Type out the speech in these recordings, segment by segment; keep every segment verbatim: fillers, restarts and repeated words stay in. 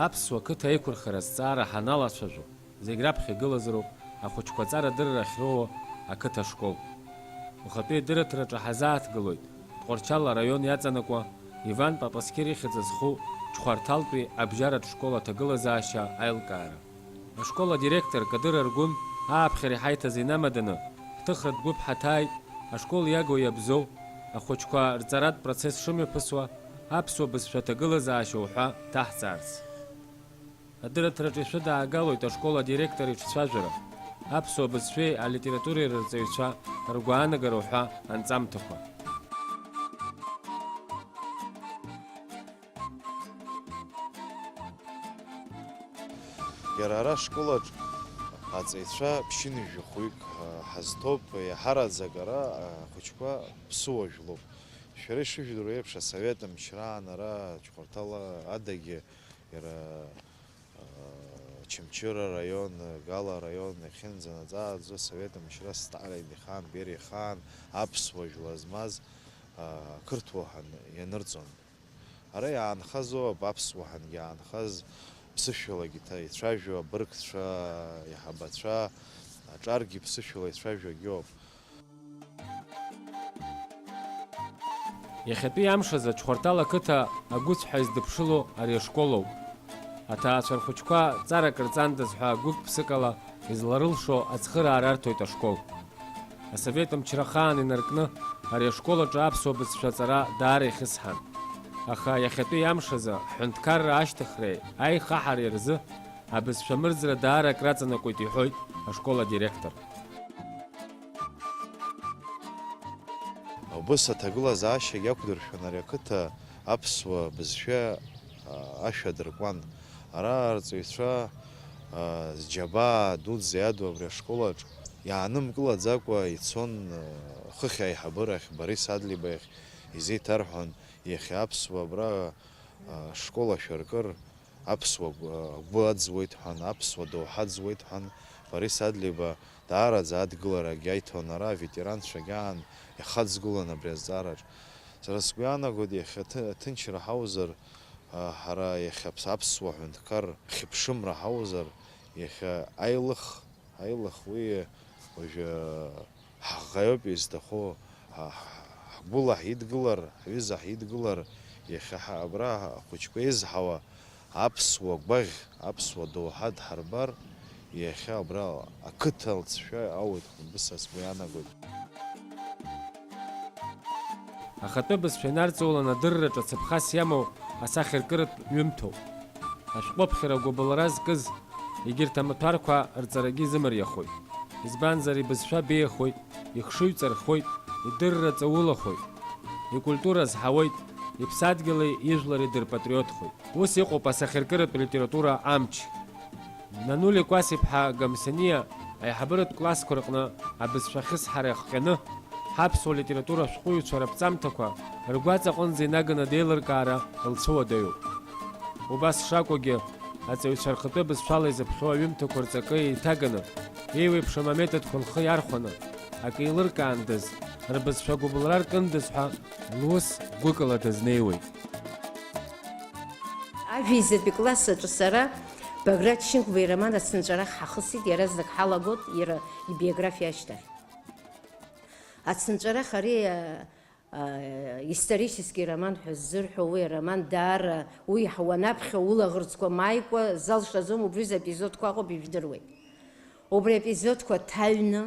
Аԥсуа қыҭа аиқәырхара азҵаара ҳаналацәажәо, зегь раԥхьа игылазароуп ахәыҷқәа аҵарадырра ахьроуа ақыҭа ашкол. Ухатәы идырраҭараҿы ҳазааҭгылоит Тҟәарчал араион иаҵанакуа Иван Папасқьыр ихьӡ зху Џьхәарҭалтәи абжьаратә школ аҭагылазаашьа аилкаара. Ашкол адиректор Кадыр Аргәын ааԥхьара иҳаиҭаз инамаданы, ҳҭыхратә гәыԥ ҳаҭааит, ашкол иаго иабзоу, ахәыҷқәа рҵаратә процесс шымҩаԥысуа, аԥсуа бызшәа аҭагылазаашьа уҳәа ҭаҳҵаарц. Адырраҭараҿы ишәыдаагалоит ашкол адиректор иҿцәажәара, аԥсуа бызшәеи алитературеи рырҵаҩцәа ргәаанагара уҳәа анҵамҭақәа. Иара ара ашколаҿ аҵаҩцәа ԥшьынҩажәи хәҩык, а, ҳазҭоуп, иаҳараӡак ара, а, ахәыҷқәа ԥсыуа жәлоуп. Шәара ишыжәдыруа еиԥш, асовет мчраан ара Џьхәарҭала адагьы иара, а, Очамчыра араион, Гала араион иахьынӡанаӡааӡо асовет мчра Сталин ихаан, Бериа ихаан аԥсуа жәла змаз, а, ақырҭуа ҳәа ианырҵон. Ара иаанхазоуп аԥсуа ҳәангьы иаанхаз ԥсышәалагьы иҭа-, ицәажәо абыргцәа, аиҳабацәа, аҿаргьы ԥсышәала ицәажәогьы ауп. Иахьатәи амш азы Џьхәарҭал ақыҭа агәыцҳа издыԥшыло ари ашкол ауп. Аҭаацәа рхәыҷқәа ҵарак рҵандаз ҳәа гәык-ԥсыкала изларылшо ацхыраара арҭоит ашкол. Асовет мчра ахаан инаркны ари ашкол аҿы аԥсуа бызшәа аҵара даара ихьысҳан. Аха иахьатәи амш азы ҳҳәынҭқарра ашьҭыхреи аихаҳареи рзы абызшәа мырӡра даара акраҵанакуеит, иҳәоит ашкол адиректор. Убыс аҭагылазаашьагь иақәдыршәон ари ақыҭа аԥсуа бызшәа, а, ашәа адыркуан. Ара арҵаҩцәа, а, зџьабаа дуӡӡа иаду абри ашколаҿ иаанымкылаӡакәа ицон, а, хыхь аиҳабырахь, Борис Адлеиба иахь изеиҭарҳәон, иахьа аԥсуа абра, а, школ ашәаркыр, аԥсуа гәы, гәы аӡуеит ҳәан, аԥсуа доуҳа аӡуеит ҳәан, Борис Адлеиба даараӡа адгыларагь аиҭон, ара аветеранцәагь аан ихаҵгылан абри азҵаараҿ. Сара сгәы иаанагоит, иахьа ҭы-, ҭынчра ҳауазар, а, ҳара иахьа аԥс-, аԥсуа ҳәынҭқар хьыԥшымра ҳауазар, иахьа аилых, аилых уи уажәы ҳаӷаиоуп изҭаху, ҳа-, ҳгәыла ҳидгылар, ҳҩыза ҳидгылар, иахьа ҳа-, абра ахәыҷқәа еизҳауа аԥсуа гәаӷь, аԥсуа доуҳа дҳарбар, иахьа абра ақыҭа лҵшәа ауеит, хәылбыса сгәы иаанагоит. Ахатәы бызшәа инарҵаулан адырраҿы цыԥхас иамоу асахьаркыратә ҩымҭоуп. Ашәҟәыԥхьара агәыбылра зкыз егьырҭ амаҭәарқәа рҵарагьы изымариахоит. Избанзар, ибызшәа беиахоит, ихшыҩ ҵархоит, идырра ҵаулахоит, икультура азҳауеит, иԥсадгьыли ижәлари дырпатриотхоит. Ус иҟоуп асахьаркыратә литература амч. Нанули Кәасиԥҳа Гамсаниа аиҳабыратә классқәа рҟны абызшәа ахьысҳара иахҟьаны, ҳаԥсуа литература ашәҟәыҩҩцәа раԥҵамҭақәа ргәаҵа аҟынӡа инаганы деилыркаара лцәыуадаҩуп. Убас шакәугьы, аҵаҩцәа рхатәы бызшәала изыԥхьоу аҩымҭақәа рҵакы еиҭаганы, еиуеиԥшым аметодқәа лхы иархәаны, акы еилыркаандаз, рбызшәа гәыбылра ркындаз ҳәа лус гәыкала дазнеиуеит. Ажәеизатәи класс аҿы сара Баграт Шьынқәба ироман Ацынҵәарах ҳахысит, иаразнак ҳалагот иара ибиографиа ашьҭахь. Ацынҵәарах ари, а, а, исторический роман ҳәа ззырҳәо уи ароман даара уи уанаԥхьо улаӷырӡқәа мааикәа залшаӡом, убри рзы епизодқәа ыҟоуп, ижәдыруеит. Убри аепизодқәа ҭаҩны,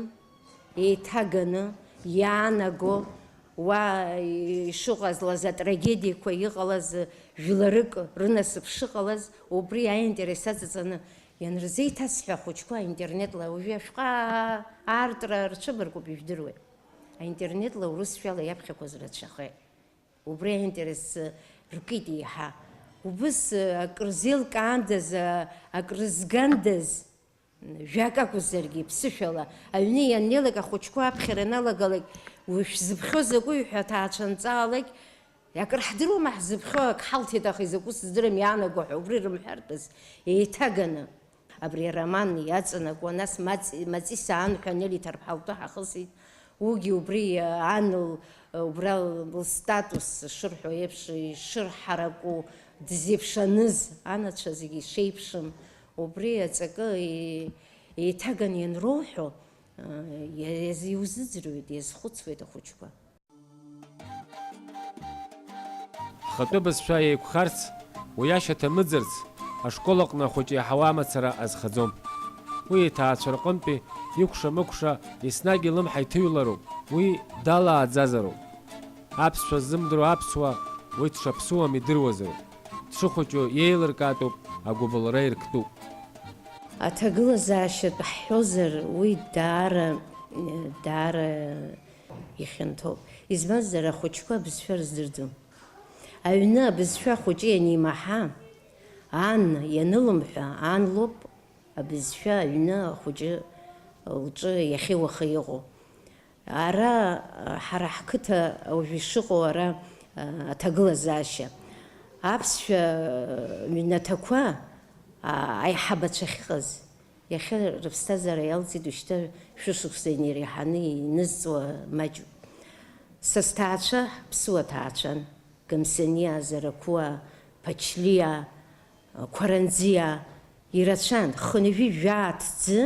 еиҭаганы, иаанаго, уа ишыҟазлаз атрагедиақәа иҟалаз, жәларык рынасыԥ шыҟалаз, убри аинтерес аҵаҵаны ианырзеиҭасҳәа, ахәыҷқәа аинтернетла, уажәы ашәҟәы аартра рцәыбаркуп, ижәдыруеит. Аинтернетла урысшәала иаԥхьақәаз рацәахеит. Убри аинтерес ркит еиҳа. Убыс акыр зеилкаандаз, акыр згандаз, Жәак акәзаргьы, ԥсышәала, аҩны ианнеилак, ахәыҷқәа аԥхьара аналагалак, шәзыԥхьо закәи ҳәа ҭаацәанҵаалак, акыр ҳдыруама ҳзыԥхьо, ак ҳалҭеит, аха изакәу сыздырам, иаанаго ҳәа убри рымҳәартәыз, еиҭаганы абри ароман иаҵанакуа, нас Маҵ-, Маҵиса ан ҳәа Нели Ҭарԥҳа лтәы ҳахысит. Уигьы убри, ан л-, убра лстатус шырҳәо еиԥш, ишырҳараку, Дзеиԥшаныз анацәа зегьы ишеиԥшым, убри аҵакы и-, еиҭаган ианроуҳәо, а, иа-, иаз-, иузыӡырҩуеит, иазхәыцуеит ахәыҷқәа. Ҳхатәы бызшәа еиқәхарц, уи ашьаҭа мыӡырц, ашкол аҟны ахәыҷы иаҳауа амацара азхаӡом. Уи иҭаацәа рҟынтәи икәша-мыкәша еснагь илымҳа иҭыҩлароуп, уи далааӡазароуп. Аԥсшәа ззымдыруа аԥсуа уи дшаԥсуам идыруазароуп. Дшыхәыҷу иеилыркаатәуп, агәыбылра ирктәуп. Аҭагылазаашьатә ҳҳәозар, уи даара, даара ихьанҭоуп. Избанзар, ахәыҷқәа абызшәа рыздырӡом. Аҩны абызшәа ахәыҷы ианимаҳа, ан ианылымҳәа, ан лоуп абызшәа аҩны ахәыҷы лҿы иахьеи уахеи иҟоу. Ара, ҳара ҳқыҭа уажә ишыҟоу ара, аҭагылазаашьа, аԥсшәа ҩнаҭақәа, а, аиҳабацәа ахьыҟаз, иахьа рыԥсҭазаара иалҵит, уажәшьҭа шәышықәса инареиҳаны инызҵуа маҷуп. Са сҭаацәа ԥсуа ҭаацәан, Гамсаниа, Зарақәуа, Ԥачлиа, Қәаранӡиа, ирацәан, хынҩажәи жәаа ҭӡы,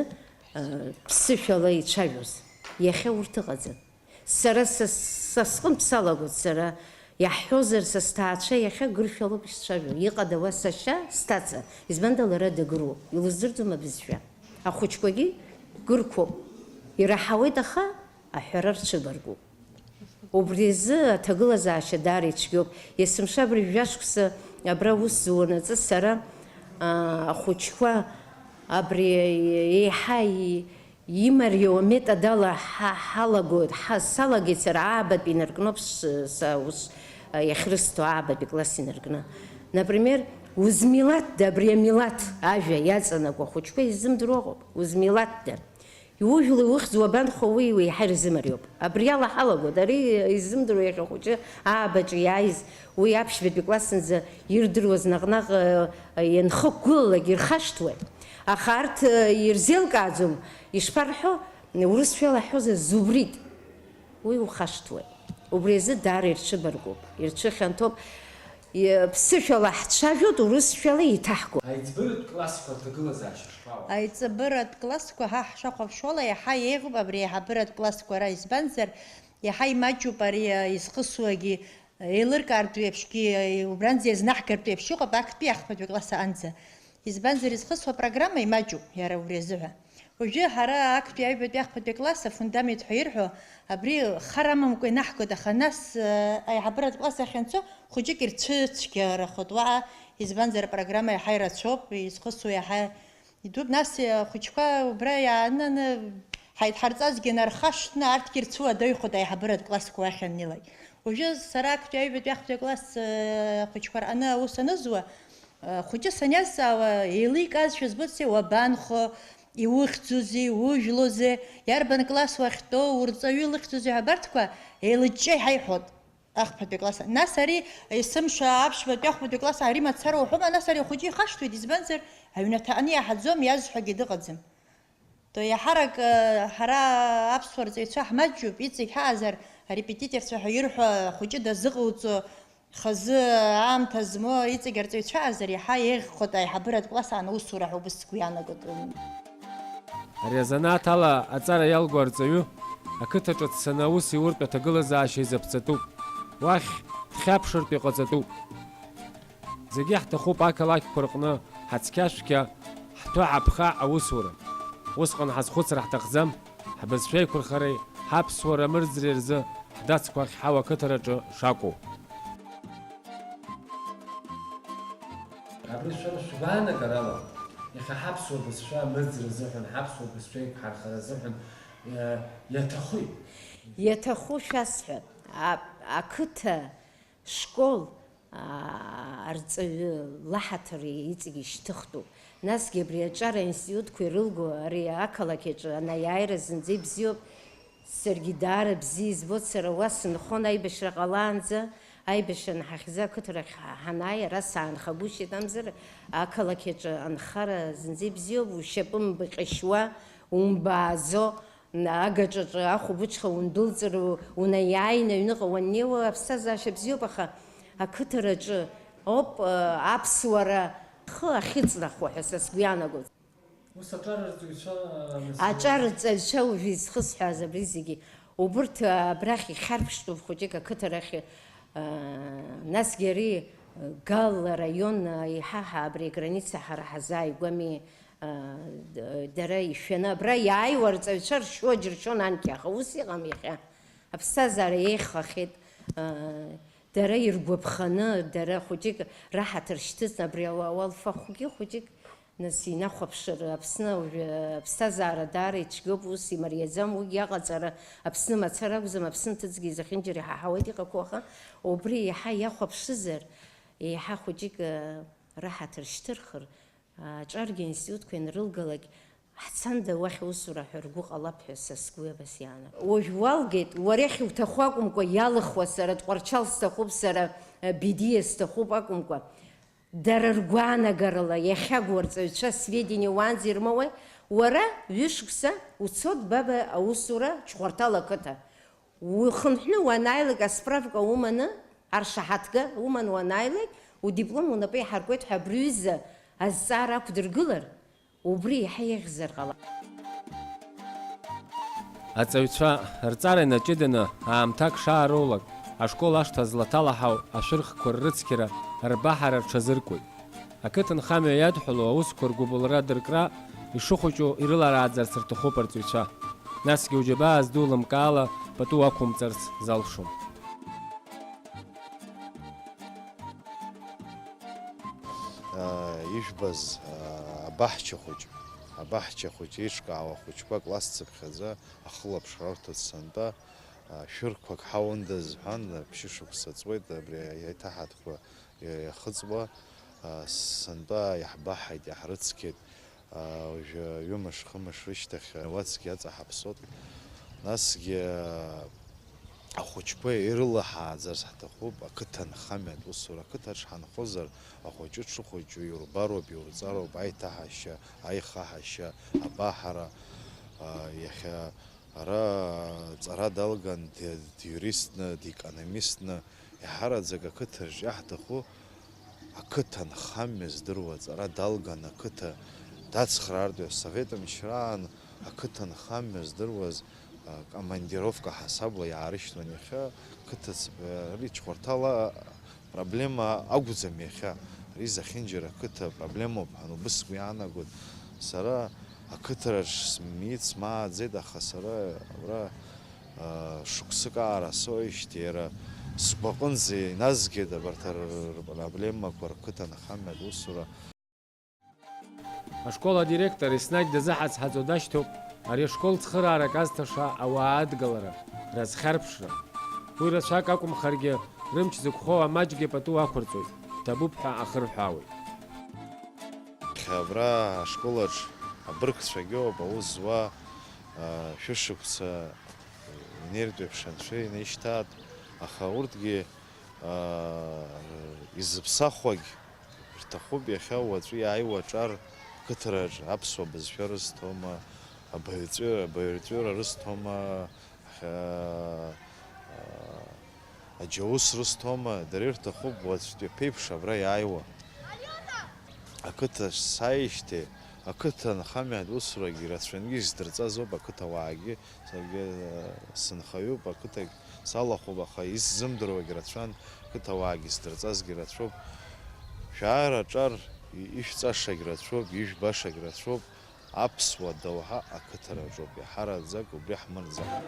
ԥсышәала ицәажәоз. Иахьа урҭ ыҟаӡам. Сара са, са сҟынтә салагоит, сара иаҳҳәозар, са сҭаацәа иахьа гыршәалоуп ишцәажәо. Иҟада уа сашьа, сҭаца? Избанда лара дагыруоуп, илыздырӡом абызшәа. Ахәыҷқәагьы гырқәоуп. Ираҳауеит, аха аҳәара рцәыбаргәуп. Убри азы аҭагылазаашьа даара ицәгьоуп. Есымша абри жәашықәса абра аус зуанаҵы сара, аа, ахәыҷқәа абри еиҳа и-, имариоу аметод ала ҳа-, ҳалагоит, ҳа-, салагеит сара аабатәи инаркноуп с-, са ус, а, иахьрысҭо аабатәи класс инаркны. Например, узмилаҭда абри амилаҭ ажәа иаҵанакуа ахәыҷқәа иззымдыруа ыҟоуп, узмилаҭда. Иужәлеи ухьӡ уабанхо, уи еиҳа ирзымариоуп. Абри ала ҳалагоит, ари иззымдыруа иахьа хәыҷы аабаҿы иааиз, уи аԥшьбатәи классынӡа ирдыруаз наҟ-наҟ, э, ианхықәгылалак ирхашҭуеит. Аха арҭ, э, ирзеилкааӡом, ишԥарҳәо, урысшәала ҳҳәозар, зубрит. Уи ухашҭуеит. Убри азы даара ирцәыбаргәуп, ирцәыхьанҭоуп. Е, ԥсышәала ҳцәажәоит, урысшәала еиҭаҳго. Аиҵбыратә классқәа рҭагылазаашьа шԥаҟоу? Аиҵбыратә классқәа ҳа ҳшахәаԥшуала иаҳа еиӷьуп абри аиҳабыратә классқәа ара, избанзар, иаҳа имаҷуп ари, а, изхысуагьы, еилыркаартә еиԥшгьы, а, убранӡа иазнаҳгартә еиԥш иҟоуп актәи ахԥатәи класс аҟынӡа. Избанзар, изхысуа апрограмма имаҷуп иара убри азыҳәа. Уажәы ҳара актәи аҩбатәи ахԥатәи акласс афундамент ҳәа ирҳәо, абри хар амамкәа инаҳгоит, аха нас, э, аиҳабыратә класс ахь анцо, хәыҷык ирцәыцәгьарахоит уаҟа, избанзар, апрограмма иаҳа ирацәоуп, изхысу иаҳа идуп, нас, э, ахәыҷқәа убра иааннаны ҳаидҳарҵазгьы нархашҭны, арҭгьы ирцәыуадаҩхоит аиҳабыратә классқәа уахь аннеилак. Уажәы сара актәи аҩбатәи ахԥатәи акласс, э, ахәыҷқәа рҟны аус анызуа, Хәыҷы саниазҵаауа, еиликаазшәа збоит, сеи, уабанхо, иухьӡузеи, ужәлоузеи, иарбан класс уахьтәоу, урҵаҩы илыхьӡузеи ҳәа абарҭқәа еилыҷҷа иҳаиҳәоит ахԥатәи акласс. Нас ари есымша аԥшьбатәи ахәбатәи акласс ари мацара уҳәома, нас ари ахәыҷы ихашҭуеит, избанзар, аҩнаҭаҟны иаҳаӡом, иазҳәогьы дыҟаӡам. Иаҳарак, ҳара аԥсуа рҵаҩцәа ҳмаҷҩуп, иҵегь ҳаҟазар, арепетиторцәа ҳәа ирҳәо ахәыҷы дазыҟауҵо, хазы аамҭа змоу иҵегь арҵаҩцәа аҟазар, иаҳа еиӷьхоит аиҳабыратә класс аан аусура ҳәа убыс сгәы иаанагоит. Ари азанааҭ ала аҵара иалго арҵаҩы ақыҭаҿы дцаны аус иуртә аҭагылазаашьа изаԥҵатәуп. Уахь дхьаԥшыртә иҟаҵатәуп. Зегьы ҳҭахуп ақалақьқәа рҟны ҳацқьа-шәқьа, ҳҭәы-ҳаԥха аусура. Усҟан ҳазхәыцра ҳҭахӡам, ҳбызшәа еиқәырхареи ҳаԥсуара амырӡреи рзы ҳдацқәа ахьҳау ақыҭараҿы шакәу. Абри шәара шәгәаанагарала, иахьа ҳаԥсуа бызшәа амырӡра азыҳәан, ҳаԥсуа бызшәа еиқәҳархара азыҳәан, иа-, иаҭахуи? Иаҭаху шәасҳәап, а-, ақыҭа школ, аа, арҵаҩы лаҳаҭыр иҵегь ишьҭыхтәуп. Насгьы абри аҿар аинститутқәа ирылго ари ақалақь аҿы анаиааира зынӡа ибзиоуп. Саргьы даара бзиа избоит, сара уа сынхон аибашьра ҟалаанӡа, аибашьра анҳахьӡа ақыҭарахь ҳа-, ҳанааи, ара саанхагәышьеит, амзар ақалақь аҿы анхара зынӡа ибзиоуп, ушьапы мбаҟьашьуа, умбааӡо, агаҿаҿы ахәылбыҽха ундәылҵыр, унаиааины аҩныҟа уаннеиуа, аԥсҭазаашьа бзиоуп, аха ақыҭараҿы Оп, э, аԥсуара хы ахьыҵнахуа ҳәа са сгәы иаанагоит. Ус аҿар рҵаҩцәа, э, нас, аҿар рҵаҩцәа уажәы изхысҳәааз абри зегьы, убырҭ, э, абрахь ихьарԥштәуп хәыҷык ақыҭарахь, э, насгьы ари, э, Гал араион, э, еиҳа ҳа абри аграница ҳара ҳазааигәами, э, д-, дара ишәаны абра иааиуа арҵаҩцәа ршьуа џьыршьон анкьа, аха ус иҟам иахьа. Аԥсҭазаара еиӷьхахьеит, э, Дара иргәаԥханы, дара хәыҷык раҳаҭыр шьҭыҵны, абри ауа-, ауалфахәгьы хәыҷык, нас, инахәаԥшыр, Аԥсны уажәы аԥсҭазаара даара ицәгьоуп, ус имариаӡам, уигьы аҟаҵара Аԥсны мацара акәӡам, Аԥсны ҭыҵгьы зехьынџьара иҳаҳауеит иҟақәоу, аха убри еиҳа иахәаԥшызар, еиҳа хәыҷык, э, раҳаҭыр шьҭырхыр, Аҿаргьы аинститутқәа ианрылгалак, ҳцанда уахь аусура ҳәа ргәы ҟалап ҳәа са сгәы абас иаанагоит. Уажә уалгеит, уара иахьуҭаху акәымкәа иалыхуа, сара Тҟәарчал сҭахуп, сара, э, Бедиа сҭахуп акәымкәа, дара ргәаанагарала иахьагу арҵаҩцәа сведение уаанӡа ирмоуеи? Уара ҩышықәса уцот баба аусура Ҷҟәарҭал ақыҭа. Ухынҳәны уанааилак, асправка уманы, аршаҳаҭга уманы уанааилак, удиплом унапы иаҳаркуеит ҳәа абри аҩыза азҵаара ақәдыргылар, убри иаҳа еиӷьзар ҟалап. Аҵаҩцәа рҵара инаҷыданы аамҭак шаароулак, ашкол ашҭа злаҭалаҳау ашәырхқәа ррыцқьара рбаҳара рҽазыркуеит. Ақыҭанхамҩа иадҳәалоу аусқәа ргәыбылра дыркра ишыхәыҷу ирыларааӡарц рҭахуп арҵаҩцәа. Насгьы уџьабаа зду лымкаала пату ақәумҵарц залшом. Ижәбаз, абаҳча хәыҷ, абаҳча хәыҷ еиҿкаауа ахәыҷқәа класс цыԥхьаӡа ахылаԥшра рҭоит сынтәа, шәырқәак ҳаундаз ҳәан, ԥшьышықәса ҵуеит абри аиҭаҳатәқәа иахыҵуа, сынтәа иаҳбаҳаит, иаҳрыцқьеит, уажәы ҩымш-хымш рышьҭахь уацгьы аҵаҳаԥсоит. Насгьы ахәыҷқәа ирылаҳааӡарц ҳҭахуп, ақыҭанхамҩатә усура, ақыҭаҿ ҳанхозар, ахәыҷы дшыхәыҷу иурбароуп, иурҵароуп, аиҭаҳашьа, аихаҳашьа, абаҳара, иахьа Ара аҵара далган, ди-, диуристны, диекономистны, иаҳараӡак ақыҭаҿ иаҳҭаху ақыҭанхамҩа здыруа аҵара далган, ақыҭа дацхраартә, асовет мчраан ақыҭанхамҩа здыруаз, а, командировка ҳасабла иаарышьҭуан иахьа, қыҭа ц-, ари Ҷҟәарҭала Проблема акәӡам иахьа, ари зехьынџьара ақыҭа проблемоуп ҳәа убыс сгәы иаанагоит. Сара ақыҭаҿ смиит, смааӡеит, аха сара абра, а, шықәсык аара соижьҭеи иара сгәаҟынӡа иназгеит абарҭ р-, р-, рпроблемақәа, рқыҭанхамҩатә усура. Ашкол адиректор еснагь дазыҳацҳаҵо дашьҭоуп ари ашкол цхыраарак азҭаша ауаа адгалара, разхьарԥшра. Уи рацәак акәымхаргьы, рымч зықәхо амаҷгьы пату ақәырҵоит, ҭабуп ҳәа ахырҳәаауеит. Абра ашколаҿ абыргцәагьоуп аус зуа, а, шәышықәса инеиртә еиԥш анцәа инаишьҭааит, аха урҭгьы, а, изыԥсахуагь Рҭахуп иахьа уаҵәы иааиуа аҿар қыҭараҿ аԥсуа бызшәа рызҭома, абаҩрҵәы-, абаҩрҵәыра рызҭома, хьа-, аџьаус рызҭома, дара ирҭахуп уаҵәтәи аԥеиԥш абра иааиуа. Ақыҭа сааижьҭеи, ақыҭа анхамҩатә усурагьы рацәангьы издырҵазоуп ақыҭауаагьы. Саргьы, э, сынхаҩуп, ақыҭагь салахәуп, аха исзымдыруагь рацәан, қыҭауаагьы сдырҵазгьы рацәоуп. Шәаар аҿар, и-, ишәҵашагь рацәоуп, ижәбашагь рацәоуп. Аԥсуа доуҳа ақыҭараҿоуп, иҳараӡак убри ҳмырӡакәа.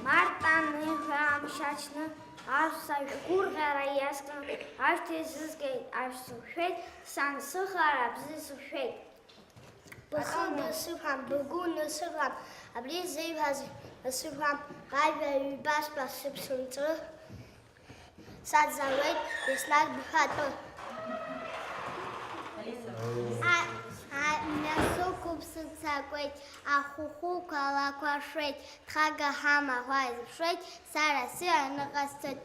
Март амыжәа амшаҽны, аҳәса шәгәырӷьара иаскны, ашәҭ еизызгеит, ашә сықәшәеит, сан сыхаара бзиа сықәшәеит. Бхы насыԥхьан, быгәы насыԥхьан, абри зеиҳәаз насыԥхьан, ажәа ҩбасҭа сыԥсынҵры. Саӡауеит еснагь бҳәатәы. А, а, мҩа сықәуп сыццакуеит, ахәыхәыҩқәа лақәа шәеит, дхага ҳама ҳәа изыԥшуеит, сара сыҩныҟа сцоит.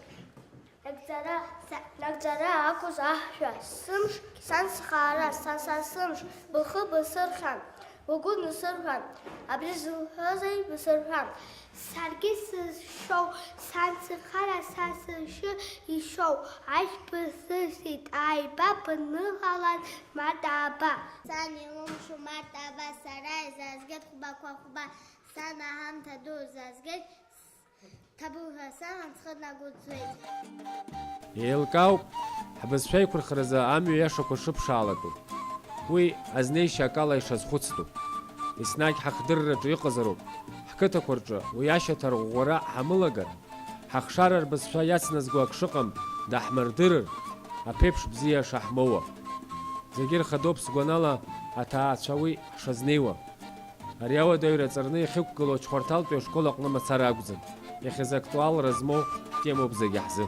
Нагӡара, са, нагӡара акәыз аҳәа, сымш, сан схаара, са, са сымш, быхы бысырхьан, быгәы нысырхьан, абри зылҳәозеи бысырҳәан. Саргьы сызшьоу, сан схара, са сышьы ишьоу, ашә бысырсит, ааигәа баныҟалан, Матаба. Сан илымшо Матаба, сара изазгеит хәбақәа хәба, сан аҳамҭа ду зазгеит, Ҭабуп ҳәа саҳәан схы нагәыӡуеит. Еилкаауп, ҳбызшәа еиқәырхаразы амҩа иашақәа шыԥшаалатәу. Уи азнеишьа акала ишазхәыцтәу. Еснагь ҳахдырраҿы иҟазароуп, ҳқыҭақәа рҿы уи ашьаҭа арӷәӷәара ҳамылагар, ҳахшара рбызшәа иацназго ак шыҟам даҳмырдырыр, аԥеиԥш бзиа шаҳмоуа. Зегьы рхадоуп сгәанала аҭаацәа уи ҳшазнеиуа. Ари ауадаҩра аҵарны иахьықәгылоу Чхәарҭалтәи ашкол аҟны мацара акәӡам, иахьазы актуалра змоу темоуп зегьы ҳзы.